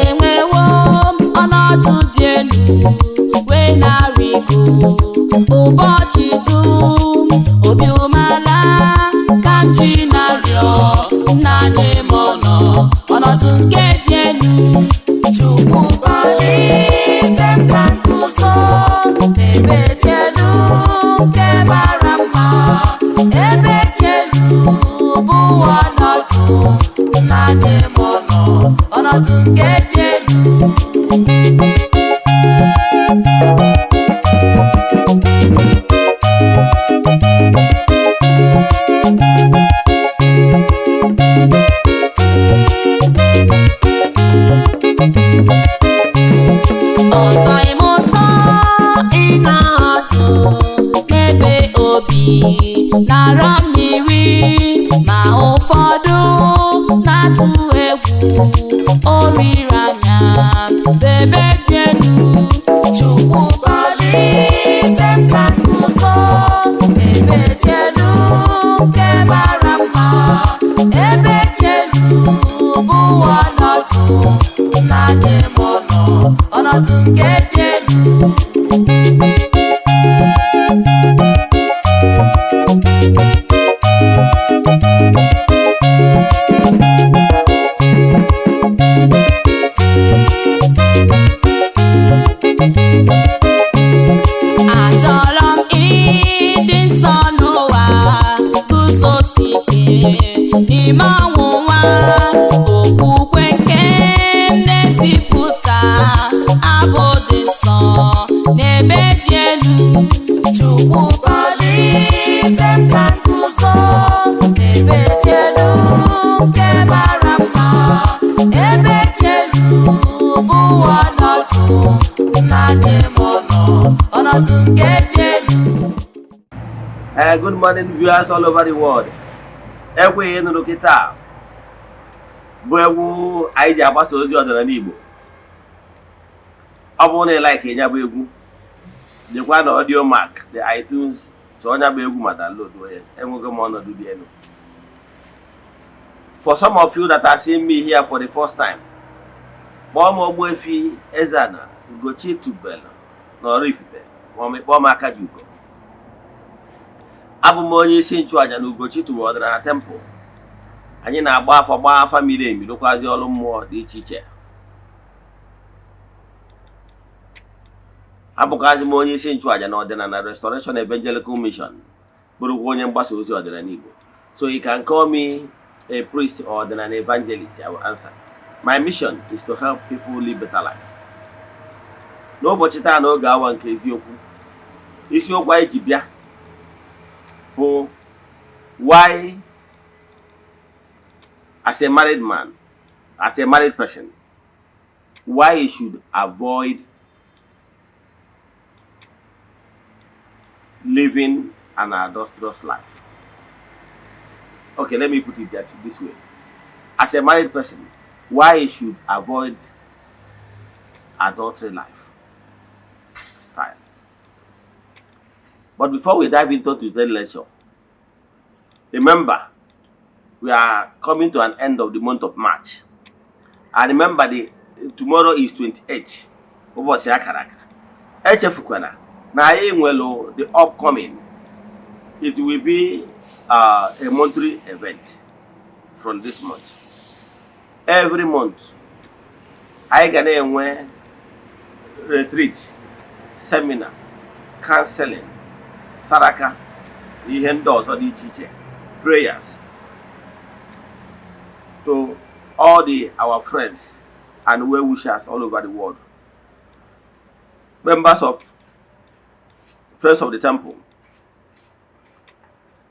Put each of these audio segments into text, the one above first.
Enwewo m ọnọdụ dị elu wee na-arịgo ụbọchị dum, obi umeala ka m ji na-arịọ nna anyị m ọnọ ọnọdụ nke dị elu. Chukwu kpalite m ka m guzo n'ebe dị elu nke mara mma, ebe dị elu bụ ọnọdụ nna anyị m ọnọ ọnọdụ nke dị elu. Ọtọghị m ụtọ ị na-atụ n'ebe obi nara mmiri, ma ụfọdụ na-atụ egwu oriri anya ebe dị elu. Chukwu kpalite m ka m guzo ebe dị elu nke mara mma, ebe dị elu bụ ọnọdụ nna anyị m ọnọ ọnọdụ nke dị elu. Achọrọ m ịdị nsọ n'ụwa, guzosi ike n'ime ọnwụnwa, okwukwe nke m na-ezipụta abụ dị nsọ n'ebe dị elu. Chukwu kpalite m ka m guzo n'ebe dị elu nke mara mma, ebe dị elu bụ ọnọdụ nna anyị m ọnọ ọnọdụ nke dị elu. Good morning, viewers all over the world. Egwu ị nụrụ kịta bụ egwu anyị ji agbasa ozi ọdịnala Igbo. Ọ bụrụ na ị like ya bụ egwu, jekwa na Audiomack, the iTunes, chọọ ya bụ egwu ma download ya. Enwego m ọnọdụ dị elu. For some of you that are seeing me here for the first time, kpọọ m Ogbuefi Eze-Ana Ugochi Tubelu na Oraifite, ma ọ kpọọ m Akajiugo. Abụ m onye isi nchụaja na Ugochi Tubelu Ọdịnala Temple. Anyị na-agba afọ, gbaa afa miri emi, rụkwazi ọrụ mmụọ dị iche iche. Abụkwazị m onye isi nchụaja na Ọdịnala Restoration Evangelical Mission, bụrụkwa onye mgbasa ozi ọdịnala Igbo. So you can call me a priest or ọdịnala evangelist, I will answer. My mission is to help people live better life. N'ụbọchị taa, n'oge awa nke eziokwu, isiokwu anyị ji bịa bụ why, as a married man, as a married person, why you should avoid living an adulterous life. Okay, let me put it this way. As a married person, why you should avoid adultery life style. But before we dive into today's lecture, remember, we are coming to an end of the month of March. And remember, the tomorrow is 28. Ụbọchị akara aka. Echefukwana na anyị nwere the upcoming. It will be a monthly event from this month. Every month, anyị ga na-enwe retreat, seminar, counseling, saraka, na ihe ndị ọzọ dị iche iche, prayers to all the our friends and well wishers all over the world, members of Friends of the Temple,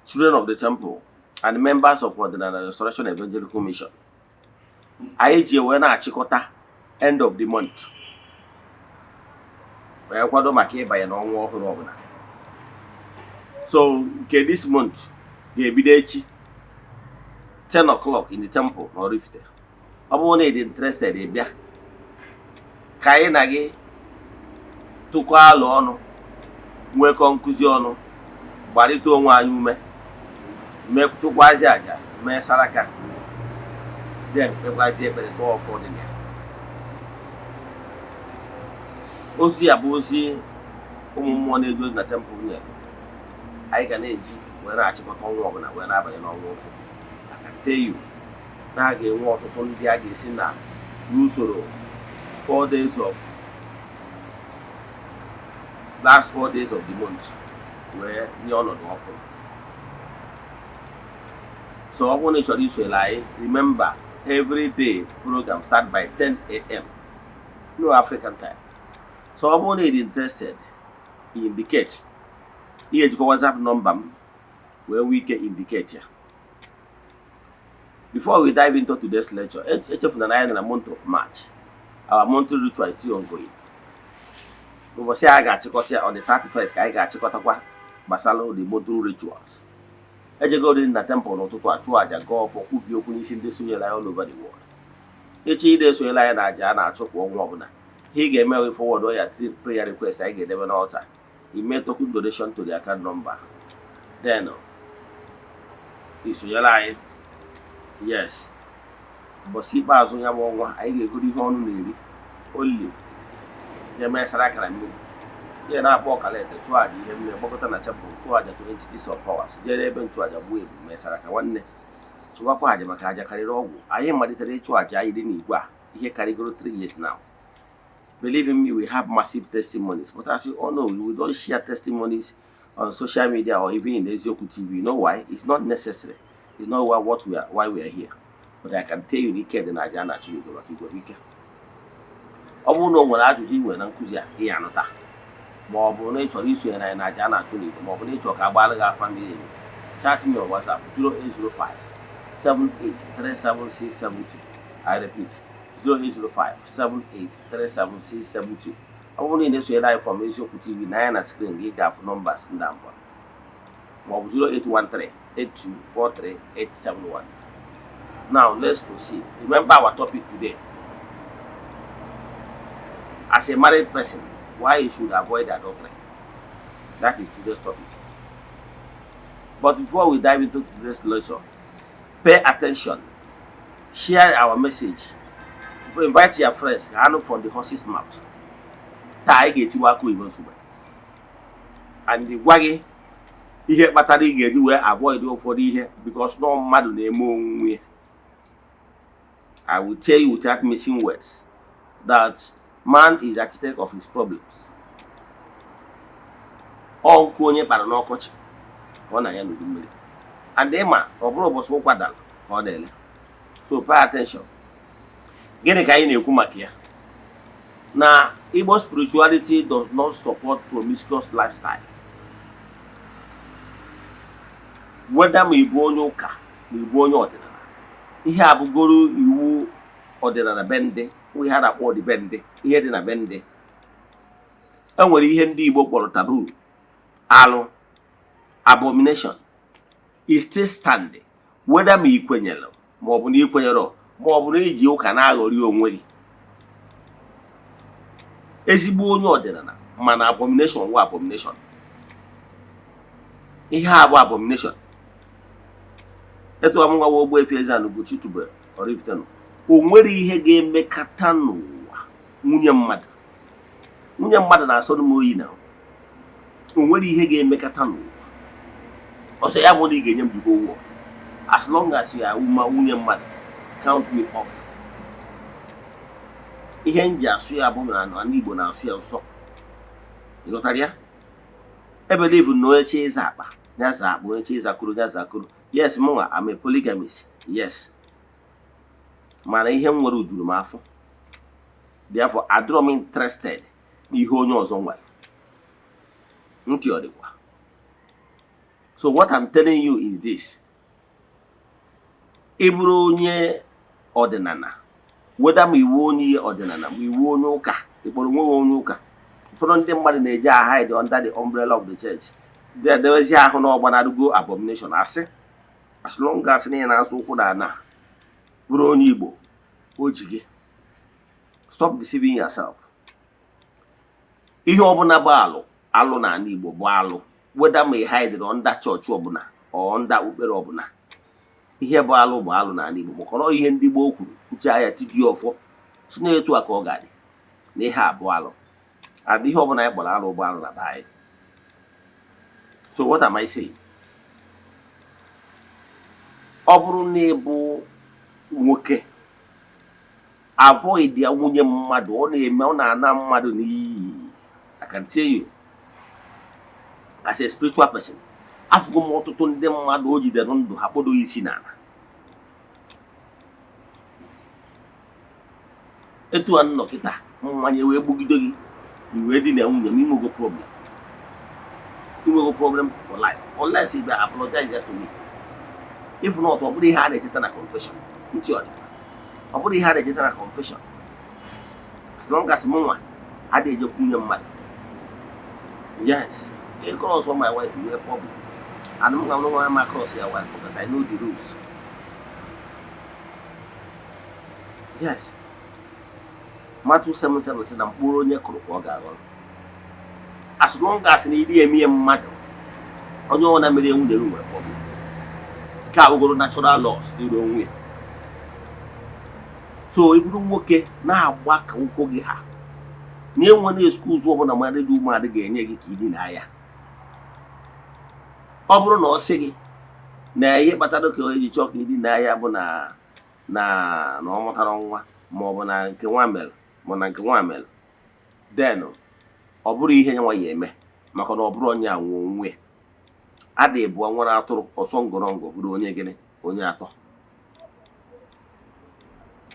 children of the temple, and members of Ọdịnala Restoration Evangelical Mission. Anyị ji wee na-achịkọta End of the month wee kwado maka ịbanye n'ọnwa ọhụrụ ọbụla. So nke this month ga-ebido echi 10 o'clock in the temple na Oraifite. Ọ bụrụ na ị dị interested, ị bịa ka anyị na gị tụkọọ alụ ọnụ, nwekọ nkụzi ọnụ, gbarịta onwe anyị ume, mee chụkwazi àjà, mee saraka, then kpekwazi ekpere, gụọ ọfọ dị na ya. Ozi a bụ ozi ụmụ mmụọ na-eje ozi na temple nyere anyị ga na-eji wee na-achịkọta ọnwa ọbụla wee na-abanye n'ọnwa ọfụ. I can tell you na a ga-enwe ọtụtụ ndị a ga-esi na n'usoro 4 days of last 4 days of the month wee nye ọnọdụ ọfụrụ. So ọ bụrụ na ị chọrọ isonyere anyị, remember, every day program start by 10 a.m. no African time. So ọ bụrụ na ị dị interested, indicate ihe ejikwa WhatsApp nọmba m wee nwee ike indicate ya. Before we dive into today's lecture, echefuna na anyị nọ na month of March. Our monthly ritual is still ongoing. Ụbọchị a ga-achịkọta ya on the 31st ka anyị ga-achịkọtakwa gbasara the monthly rituals. Ejegori na temple n'ụtụtụ a, chụọ àjà, gọọ ọfọ, kwubie okwu n'isi ndị sonyere anyị all over the world. Echi ide esonyere anyị na àjà a na-achụ kwa ọnwa ọbụla, ihe ị ga-eme wee forward ya three prayer request anyị ga-edebe n'altar, ime token donation to the account number, then isonyere anyị. Yes, ụbọchị ikpeazụ ya bụ ọnwa, anyị ga-egoro ihe ọnụ na-eri only ya mesara akara mmiri ihe na-akpọ ọkala ete, chụọ àjà ihe mmiri, gbakọta na temple, chụọ àjà to entities of powers, jere ebe nchụàjà, gbuo ebu, mesara ka nwanne chụwakwa àjà, maka àjà karịrị ọgwụ. Anyị malitere ịchụ àjà anyị dị n'igwe a ihe karịgoro 3 years now. Believe in me, we have massive testimonies, but as you all know, we don't share testimonies on social media or even in Eziokwu TV. You know why? It's not necessary. It's not why, what we are, why we are here. But I can tell you na ike dị na aja a na-achụ n'igwe, maka igwe bụ ike. Ọ bụrụ na o nwere ajụjụ ị nwere na nkụzi a ị anụta, ma ọ bụ na ị chọrọ isonyere anyị na aja a na-achụ n'igwe, ma ọ bụ na ị chọrọ ka a gbaara gị afa miri emi, chat me on WhatsApp 0805 7837672. I repeat, 0805 7837672. Ọ bụrụ na ị na-esonyere anyị from Eziokwu TV na anya na screen gị, ga-afụ numbers ndị abụọ, ma ọ bụ 0813 8243 871. Now let's proceed. Remember our topic today: as a married person, why you should avoid adultery. That is today's topic. But before we dive into today's lecture, pay attention, share our message, invite your friends ka ha nụ from the horse's mouth. Taa anyị ga-etiwa aka oyibo nsogbu and gwa gị ihe kpatara ị ga-eji wee avoid ụfọdụ ihe, because nọ mmadụ na-eme onwe ya. I will tell you without missing words that man is the architect of his problems. Ọ nkụ onye kpara n'ọkọchị ka ọ na ya n'udu mmiri, and ịma ọ bụrụ ụbọchị ụkwa dara ka ọ na-ele. So pay attention. Gịnị ka anyị na-ekwu maka ya? Na Igbo spirituality does not support promiscuous lifestyle. Whether ma ị bụ onye ụka, ma ị bụ onye ọdịnala, ihe abụgoro iwu ọdịnala be ndị, ihe a na-akpọ ọdịbendị, ihe dị na be ndị. E nwere ihe ndị Igbo kpọrọ taboo, alụ, abomination is still standing, whether ma ị kwenyere ma ọ bụ na ị kwenyere, ma ọ bụ na iji ụka na-aghọrị onwe gị. Ezigbo onye ọdịnala mana abomination wụ abomination. Ihe a bụ abomination. Etu ọmụnwa wa Ogbuefi Eze-Ana Ugochi tubelu Oraifite nọ, o nwere ihe ga-emekata n'ụwa nwunye mmadụ na-asọ m oyi na o nwere ihe ga-emekata n'ụwa ọsọ ya bụ na ị ga-enye m the whole world. As long as you are nwunye mmadụ, count me off. Ihe m ji asụ ya bụ na ndị Igbo na-asụ ya nsọ. Ịghọtara ya? Ebelieve na onye chi ịza akpa ya za akpa, onye chi ịza kuru ya za kuru. Yes, mụnwa am a polygamist, yes, mana ihe m nwere juru m afọ. Therefore, adịrọ m interested n'ihe onye ọzọ nwere. Ntị ọ dịkwa? So what I'm telling you is this: ị bụrụ onye ọdịnala Weda ma iwu onye ọdịnala, ma iwu onye ụka, ịkpọrọ onwe gị onye ụka. Ụfọdụ ndị mmadụ na-eje hide under the umbrella of the church, dewezi ahụ na ọgbanarụgo abomination. Asị, as long as na ị na-asụ ụkwụ na ana bụrụ onye Igbo, o ji gị. Stop deceiving yourself. Ihe ọbụla bụ alụ alụ n'ala Igbo bụ alụ, whether ma ị hide under chọọchị ọbụla or under okpukpere ọbụla. Ihe bụ alụ bụ alụ n'ala Igbo, maka na ihe ndị gboo kwuru kwuchaa ya, tigi ọfọ si na etu a ka ọ ga-adị, na ihe a bụ alụ. And ihe ọbụla anyị kpọrọ alụ bụ alụ na be anyị. So what am I saying? Ọ bụrụ na ị bụ nwoke, avoid ya nwunye mmadụ. Ọ na-eme, ọ na-ana mmadụ n'iyi. I can tell you as a spiritual person, afụgo m ọtụtụ ndị mmadụ o jidere ndụ ha kpodo isi n'ala. Etu a nnọ kịta, mmanya wee gbugide gị, i wee dị na nwunye m, inwego problem, inwego problem for life, unless you bịa apologize to me. If not, ọ bụrụ ihe a na-echeta na confession, ntị ọ dịkwa, ọ bụrụ ihe a na-echeta na confession. As long as mụ nwa adịghị ejekwu nwunye mmadụ. Yes, ị cross my wife, you problem, and m ga nwa ma cross ya wife, because I know the rules. Yes, Matthew 7:7 sị na mkpụrụ onye kụrụ ka ọ ga-aghọrọ. As long as na iri eme mmadụ, onye ọbụla mere nwunye gị nwere problem. Nke a wụgoro natural laws dịrị onwe ya. So ị bụrụ nwoke, na-agba ka ụkwụ gị ha na enwe na excuse ọbụla mmadụ dị umeadị ga-enye gị ka ị dina ya. Ọ bụrụ na ọ sị gị na ihe kpatara ka o ji chọọ ka ị dina ya bụ na ọ mụtara nwa, ma ọ bụ na nke nwa mere, ma na nke nwa mere, then ọ bụrụ ihe nwa ya eme, maka na ọ bụrụ onye a nwe onwe ya ada ịbụọ nwere atụrụ ọsọ ngọrọngọ, bụrụ onye gịnị, onye atọ.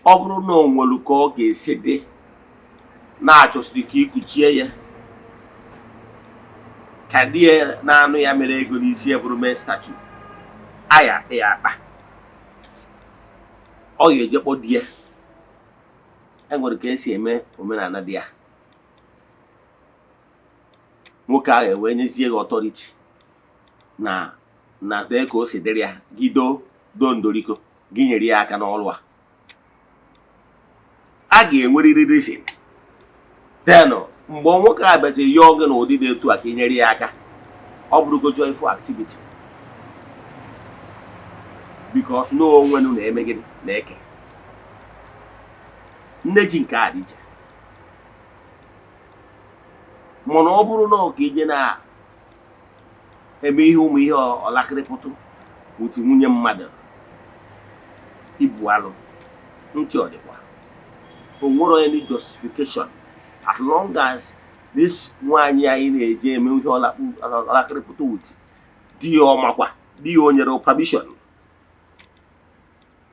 Ọ bụrụ na o nwere ka ọ ga-esi dị na-achọsiri ka ikuchie ya, ka di ya na-anụ ya mere ego n'isi ya bụrụ mee statue aya akpa ya akpa, ọ ga-eje kpọ di ya. E nwere ka esi eme omenala di ya. Nwoke ahụ ewee nyezie gị authority na dee ka o si dịrị ya, gị doo doo ndoriko gị, nyere ya aka n'ọrụ a. A ga-enwerịrị reason. Then mgbe nwoke a bịaziri yọọ gị n'ụdị dị etu a ka ị nyere ya aka, ọ bụrụgo joyful activity, because na onwenu na-eme gịnị na-eke nne ji nke a dị iche. Mana ọ bụrụ na ọ ka ije na-eme ihe ụmụ ihe ọlakịrịpụtụ otu nwunye mmadụ, ibu alụ. Ntị ọ dịkwa, o nwere any justification. As long as this nwaanyị anyị na-eje eme ihe ọlakịrịpụta with di ya, ọmakwa di ya o nyere permission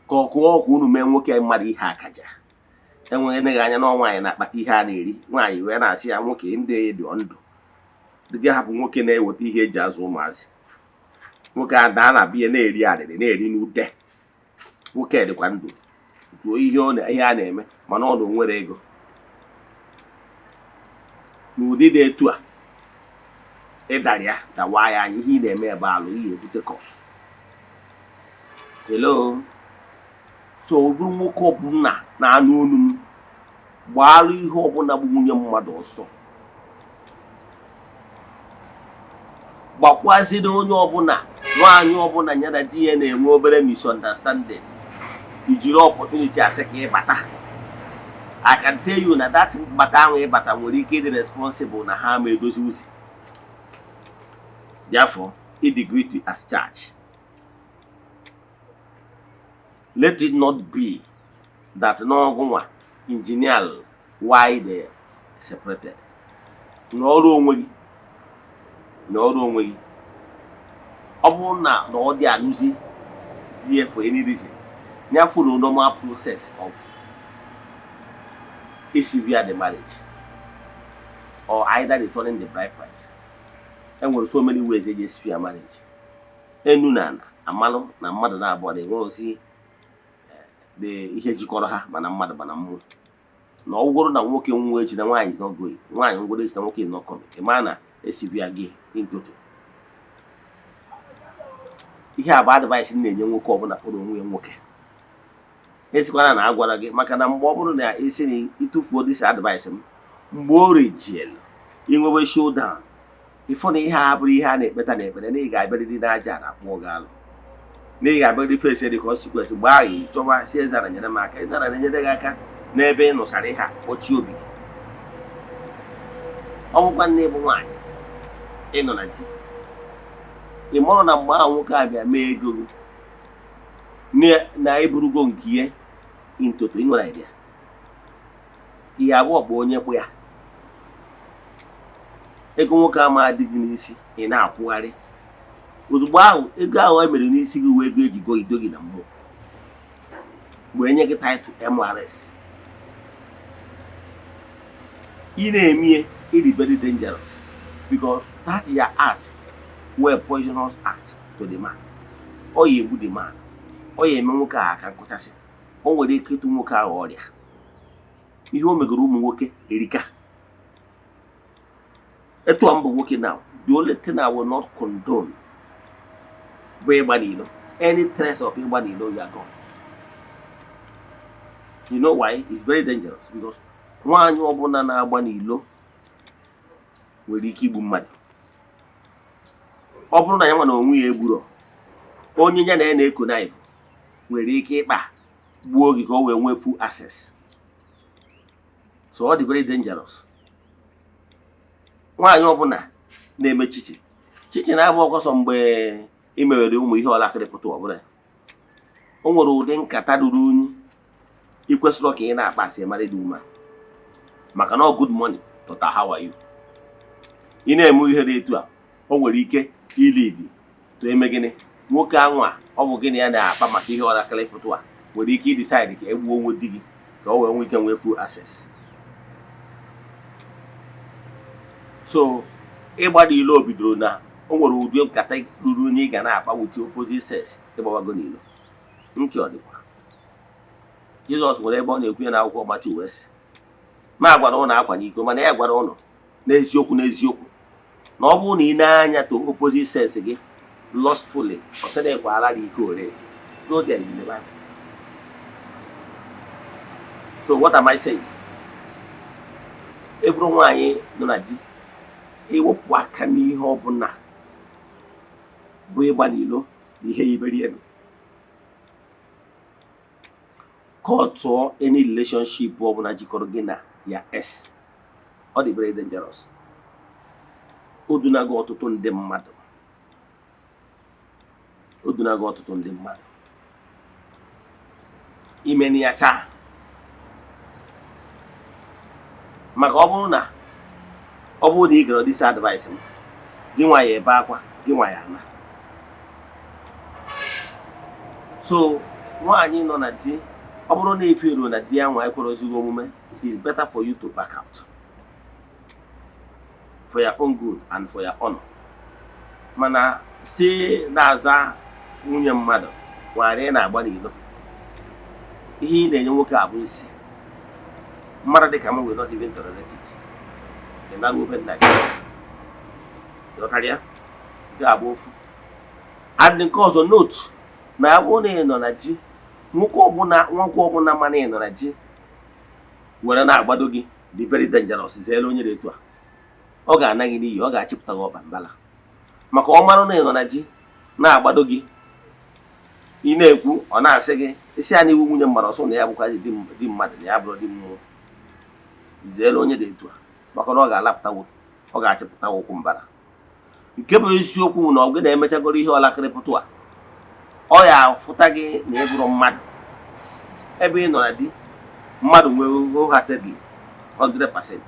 ka ọ kụọ ọkụ unu mee nwoke mmadụ ihe akaja. Enweghị eneghị anya na nwaanyị na-akpata ihe a na-eri, nwaanyị wee na-asị ya nwoke ndị dị ndụ gị hapụ nwoke na-eweta ihe eji azụ ụmụazị. Nwoke a daa na biya na-eri arịrị, na-eri n'ute. Nwoke dịkwa ndụ zuo ihe ọ ihe a na-eme, mana ọ na onwere ego n'ụdị dị etu a ịdara ya dawa ya anya. Ihe ị na-eme ebe alụ ihe ebute curse. Hello. So ọ bụrụ nwoke ọbụla na-anụ olu m, gbaalụ ihe ọbụla bụ nwunye mmadụ ọsọ. Gbakwaziri onye ọbụla, nwaanyị ọbụla ya na di ya na-enwe obere misunderstanding, ijiri opportunity asị ka ịbata. I can tell you na that mbata ahụ ịbata nwere ike ịdị responsible na ha ma edozi uzi. Therefore, ịdị guilty as charged. Let it not be that n'ọgụ nwa engineer why they separated. N'ọrụ onwe gị, n'ọrụ onwe gị. Ọ bụrụ na ọ dị anụzi di ya for any reason, ya follow normal process of sever the marriage or either returning the bride price. Enwere so many ways eji sever marriage. Enu na ana amalụ na mmadụ na-abụọ na-enwe ozi. The ihe jikọrọ ha, mana mmadụ mana mmụọ, na ọ bụrụ na nwoke nwụọ echi na nwaanyị is not going, nwaanyị nwụrụ echi na nwoke is not coming, ị maa na esivia gị in total. Ihe a bụ advice m na-enye nwoke ọbụla kpọrọ onwe ya nwoke. Esikwana na agwara gị, maka na mgbe ọ bụrụ na isi na ịtụfuo this advice m, mgbe o rejielu inwewe showdown, ịfụ na ihe a bụrụ ihe a na-ekpeta na ekpere, na ị ga-abịarịrị n'aja na akpụọ gị alụ, na ị ga-abịarịrị face the consequence. Mgbe ahụ ị chọba si ezara nyere m aka, ịzara na-enyere gị aka n'ebe ị nụsara ihe a. Kpọchie obi gị. Ọ bụkwa nne bụ nwaanyị ịnọ na di, ị mụrụ na mgbe ahụ nwoke a bịa mee ego gị na eburugo nke ihe in toto. Ị nwere idea ihe abụọ bụ onye kpụ ya ego nwoke ama adịghị n'isi, ị na-akwụgharị. Ozugbo ahụ ego ahụ e mere n'isi gị wee ego ejigo ido gị na mmụọ wee nye gị title MRS, ị na-emie. It is very dangerous because that your act were poisonous act to the man. Ọ ya egbu the man, ọ ya eme nwoke ahụ aka nkụchasị, o nwere ike ịtụ nwoke ahụ ọrịa. Ihe o megoro ụmụ nwoke erika. Etu a mbụ nwoke now, the only thing I will not condone bụ ịgba n'ilo. Any trace of ịgba n'ilo, you are gone. You know why? It's very dangerous because nwaanyị ọbụla na-agba n'ilo nwere ike igbu mmadụ. Ọ bụrụ na ya nwa na onwe ya egburo onye ya na ya na-eko knife, nwere ike ịkpa gbuo gị ka o wee nwee full access. So ọ dị very dangerous. Nwaanyị ọbụla na-eme chichi chichi na-abụ ọkọsọ mgbe ị mewere ụmụ ihe ọlakịrị pụta ọbụla, o nwere ụdị nkata ruru unyi ị kwesịrị ka ị na-akpa asị married woman, maka na ọ good morning tọta, how are you, ị na-eme ihe dị etu a, o nwere ike ilidi to eme gịnị? Nwoke anwa ọ bụ gịnị ya na-akpa maka ihe ọlakịrị pụtụ a nwere ike idecide ka e gbuo onwe di gị ka o wee nwee ike nwee full access. So ịgbada ilo bidoro na o nwere ụdị nkata ruru onye ị ga na-akpa with opposite sex. Ịgbawago n'ilo, ntị ọ dịkwa. Jizọs nwere ebe ọ na-ekwu ya n'akwụkwọ Matiu, wee sị ma gwara ụnụ akwa n'iko, mana ya gwara ụnụ n'eziokwu n'eziokwu na ọ bụrụ na ị na-anya to opposite sex gị lustfully, ọ sị na ịkwara gị iko ore. Go there, in the Bible. So what am I saying? Ị bụrụ nwaanyị nọ na di, iwepụ aka n'ihe ọbụla bụ ịgba n'ilo na ihe yibere elu. Kọtụọ any relationship ọbụla jikọrọ gị na ya s. Ọ dị very dangerous. O dunago ọtụtụ ndị mmadụ, o dunago ọtụtụ ndị mmadụ imeni ya chaa. Maka ọ bụrụ na ị gere this advice m, gị nwa ya ebe akwa, gị nwa ya ana. So nwaanyị nọ na di, ọ bụrụ na ife na di ya nwa ekwerozighị omume, it's better for you to back out for your own good and for your honor. Mana si na-aza nwunye mmadụ nwara ị na-agba n'ilo, ihe ị na-enye nwoke a bụ isi mmadụ dịka m will not even tolerate it. Ị nara obe nna gị, ghọtara ya? Nke a bụ ofu. And nke ọzọ, note na ya bụrụ na ị nọ na di, nwoke ọbụla, nwoke ọbụla mana ị nọ na di were na-agbado gị dị very dangerous. Zeere onye dị etu a. Ọ ga-ana gị n'iyi, ọ ga-achịpụta gị ọkpa mbala, maka ọ marụ na ị nọ na di na-agbado gị. Ị na-ekwu, ọ na-asị gị isi ya n'iwu nwunye mmadụ ọsọ na ya bụkwazi di mmadụ na ya bụrụ di mmụọ. Zeere onye dị etu a, maka na ọ ga-alapụta nwoke, ọ ga-achịpụta ụkwụ mbara. Nke bụ eziokwu na ọ gị na-emechagoro ihe ọlakịrị pụtụ a, ọ ya afụta gị na ịbụrụ mmadụ ebe ị nọ na di mmadụ nwee wholeheartedly 100%.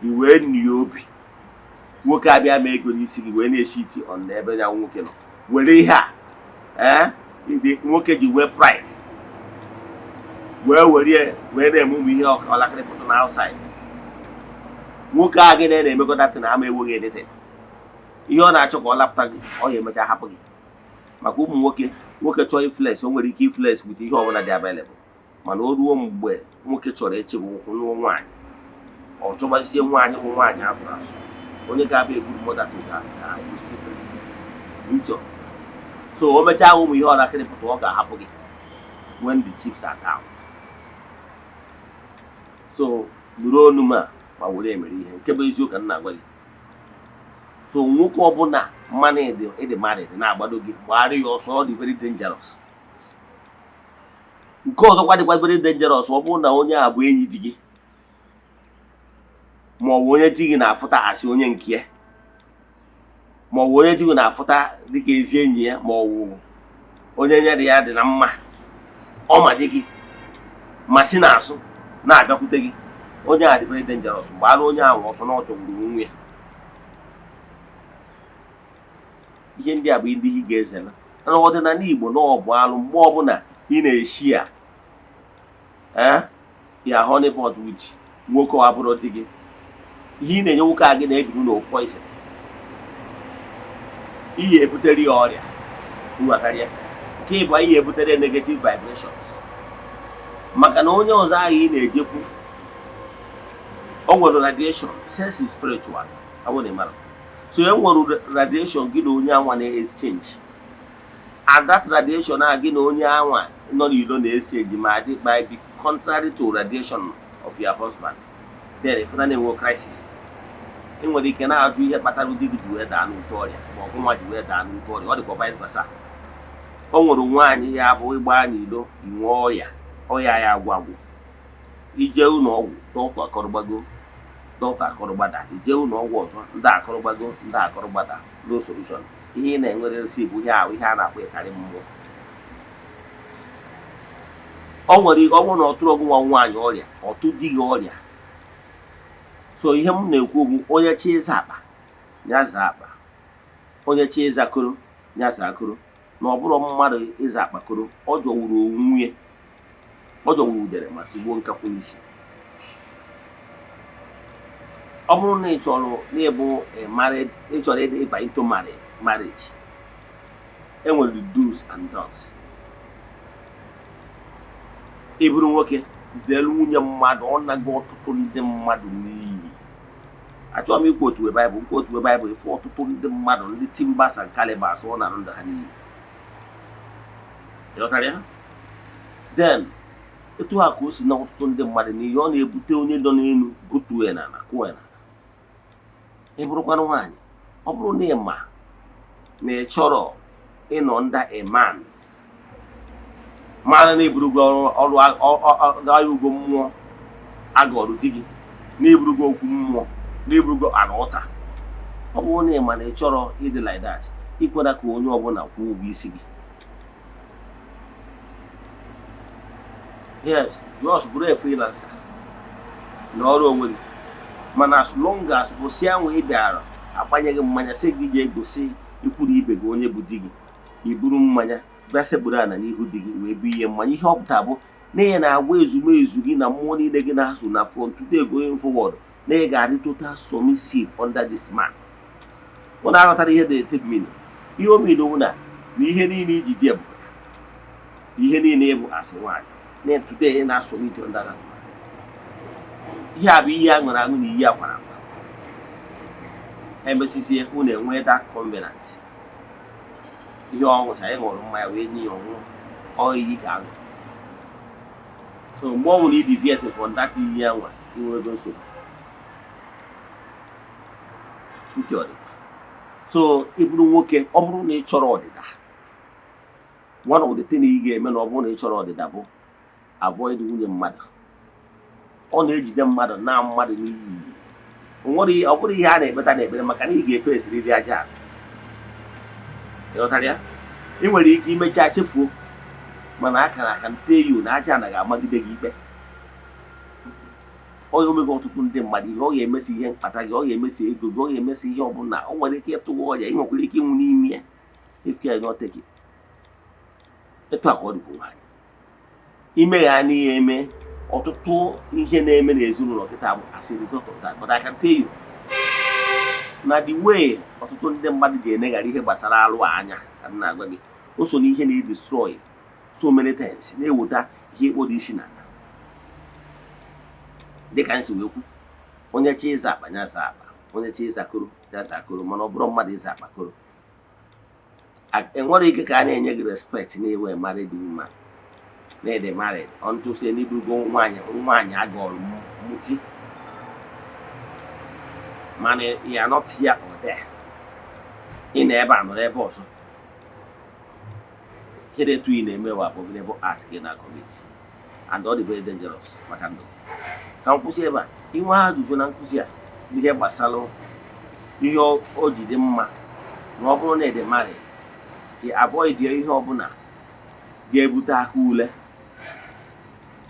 I wee nie obi nwoke abịa ma ego n'isi gị wee na-eshi iti on n'ebe ya nwoke nọ were ihe a ee nwoke ji wee pride wee were wee na-eme ụmụ ihe ọlakịrị pụtụ na outside. Nwoke a gị na-emekọta na ama enweghị anything. Ihe ọ na-achọ ka ọ lapụta gị, ọ ya emecha hapụ gị. Maka ụmụ nwoke, nwoke chọọ iflex, o nwere ike iflex with ihe ọbụla dị available. Mana o ruo mgbe nwoke chọrọ ịchịgbu ụkwụ nụọ nwaanyị, ọ chọbazie nwaanyị bụ nwaanyị afụrụ asụ, onye ga-abụ a good mother to his children. Ntị, so o mechaa ụmụ ihe ọ nakịrị pụta, ọ ga-ahapụ gị when the chips are down. So nụrụ onu m a ma were emere ihe nke bụ eziokwu ka m na-agwa gị. So nwoke ọbụla mmanụ ịdị married na-agbado gị, gbara ya ọsọ. Ọ dị very dangerous. Nke ọzọkwa dịkwa very dangerous, ọ bụrụ na onye a bụ enyi di gị, ma ọ bụ onye di gị na-afụta asị onye nke ya, ma ọ bụ onye di gị na-afụta dịka ezi enyi ya, ma ọ bụ onye nye dị ya dị na mma, ọ ma di gị ma si n'azụ na-abịakwute gị, onye a dị very dangerous. Gbara onye ahụ ọsọ na ọ chọgburu onwe ya. Ihe ndị a bụ ndị ị ga-ezere na ọdịnala Igbo, na ọ bụ alụ mgbe ọbụla ị na-eshi a ee ya honeypot with nwoke ọ abụrụ di gị. Ihe ị na-enye nwoke a gị na-ebiri na poison, ihe ebutere ya ọrịa karịa nke ịbụ, ihe ebutere negative vibrations, maka na onye ọzọ ahụ ị na-ejekwu, o nwere radiation. Sex is spiritual, ọ na mara. So e nwere radiation gị na onye anwa na-exchange, and that radiation a gị na onye anwa nọ n'ilo na-exchange ma dị might be contrary to radiation of your husband. Then if na na-enwe crisis, ị nwere ike na-ajụ ihe kpatara di gị ji wee daa n'ute ọrịa, ma ọ bụ nwa ji wee daa n'ute ọrịa. Ọ dịkwa vice versa. O nwere nwaanyị ya bụ ịgba n'ilo, inwe ọrịa, ọrịa ya agwụ agwụ, ije ụlọ ọgwụ, dọkịta akọrọgbago, dọkịta akọrọgbada, ije ụlọ ọgwụ ọzọ, ndị akọrọgbago, ndị akọrọgbada, no solution. Ihe ị na-enweresi bụ ihe ahụ, ihe a na-akpọ ịkarị mmụọ. Ọ nwere ike ọ bụrụ na ọ tụrụ ọgwụ nwa nwaanyị ọrịa, ọtụ di gị ọrịa. So ihe m na-ekwu bụ, onye chi ịza akpa ya zaa akpa, onye chi ịza koro ya zaa koro. Na ọ bụrụ mmadụ ịza akpa koro, ọ jọwuru onwe ya, ọ jọwuru udere ma sigbuo nkakwụ n'isi. Ọ bụrụ na ị chọrọ n'ịbụ a married, ị chọrọ ịba into marriage, enwere the do's and don'ts. Ị bụrụ nwoke, zere nwunye mmadụ. Ọ nago ọtụtụ ndị mmadụ n'iyi. Achọghị m ikwu otu Baịbụl, nkwu otu Baịbụl ifu ọtụtụ ndị mmadụ, ndị timbers and calibers, ọ na-arụ ndụ ha n'iyi. Ịghọtara ya? Then etu a ka o si na ọtụtụ ndị mmadụ n'iyi, ọ na-ebute onye nọ n'elu butuo ya n'ala, kụọ ya n'ala. Ị bụrụkwanụ nwaanyị, ọ bụrụ na ị ma na ị chọrọ ịnọ under a man, mara na eburugo ọrụ ọrụ ugo mmụọ agọrụ di gị, na-eburugo okwu mmụọ, na-eburugo ana ụta, ọ bụrụ na ị ma na ị chọrọ ịdị like that, ikwela ka onye ọbụla kwụọ ụgwọ isi gị. Yes, just bụrụ a freelancer na ọrụ onwe gị. Mana as long as kwụsị anwa ị bịara akwanyeghị mmanya, sị gị ga-egosi ikwu na ibe gị onye bụ di gị, i buru mmanya bịa sekpuru ala n'ihu di gị wee bụ ihe mmanya, ihe ọ pụtara bụ na ị na-agwa ezumezu gị na mmụọ niile gị na-asụ na from today going forward na ị ga-adị total submissive under this man. Ụnụ aghọtara ihe dị meaning? Ihe o mean bụ na ihe niile iji dị ebube, ihe niile ịbụ asị nwaanyị, na today ị na-asubmit under that man. Ihe a bụ iyi a ṅụrụ aṅụ na iyi akwara akwa. Emesizie, unu enwee that covenant. Ihe ọ ṅụchara, ị ṅụrụ mmanya wee nye ya ọṅụṅụ, ọ iyi ka aṅụ. So mgbe ọ nwụrụ, i deviate from that iyi anwa, inwego nsogbu nke ọdịda. So ị bụrụ nwoke, ọ bụrụ na ị chọrọ ọdịda, one of the thing ị ga-eme na ọ bụrụ na ị chọrọ ọdịda bụ avoid nwunye mmadụ. Ọ na-ejide mmadụ na mmadụ n'iyi. Nwere ọ bụrụ ihe a na-ekpeta n'ekpere, maka na ị ga-efe esiriri aja ala. Ịghọtara ya? Ị nwere ike imecha chefuo, mana akara aka nte you na aja anaghị amagide gị ikpe. Ọ ga-emego ọtụtụ ndị mmadụ ihe, ọ ga-emesi ihe mkpata gị, ọ ga-emesi ego gị, ọ ga-emesi ihe ọbụla. O nwere ike ịtụwa ọrịa, ị nwekwara ike ịnwụ n'ime ya if care not taken. Etu a ka ọ dịkwa nwaanyị ime ya n'ihe eme. Ọtụtụ ihe na-eme n'ezinụlọ kịta bụ as a result of that. But I can tell you na the way ọtụtụ ndị mmadụ ji eneghara ihe gbasara alụ a anya, ka m na-agwa gị, o so n'ihe na-edestroy so many things, na-eweta ihe ịkpọdo isi n'ala. Dịka m si wee kwu, onye chi ịza akpa ya za akpa, onye chi ịza koro ya za koro, mana ọ bụrụ mmadụ ịza akpa koro, enwere ike ka a na-enye gị respect na-ewe married woman na-ede married unto say n'ibugo nwaanyị, nwaanyị agọrọ muti, mana you are not here or there. Ị na ebe a nọrọ ebe ọzọ. Kedu etu ị na-eme wa abominable act gị na commit, and ọ dị very dangerous maka ndụ. Ka m kwụsị ebe a. Inwe ajụjụ na nkụzi a, ihe gbasara ihe o ji dị mma na ọ bụrụ na ị dị married, ị avoid ihe ọbụla ga-ebute aka ule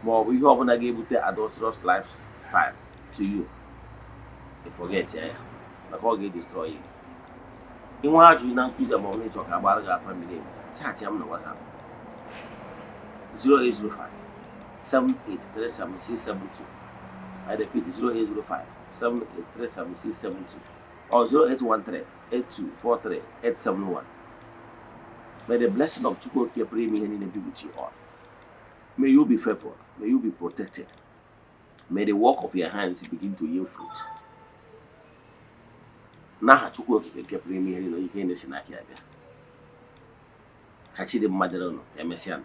ma ọ bụ ihe ọbụla ga-ebute adulterous lifestyle to you, ị forget ya, maka ọ ga-edestroy you. Inwe ajụjụ na nkụzi a ma ọ bụ na ịchọ ka agbara gị afa miri emi, chat m na WhatsApp 0805 7837672. I repeat, 0805 7837672 or 0813 8243 871. May the blessing of Chukwu Okike pụrụ ime ihe niile be with you all. May you be faithful. May you be protected. May the work of your hands begin to yield fruit. N'aha Chukwu Okike nke pụrụ ime ihe niile, onye ike na-esi n'aka ya bịa. Ka chi dị mma dịrị unu. Ka emesịa.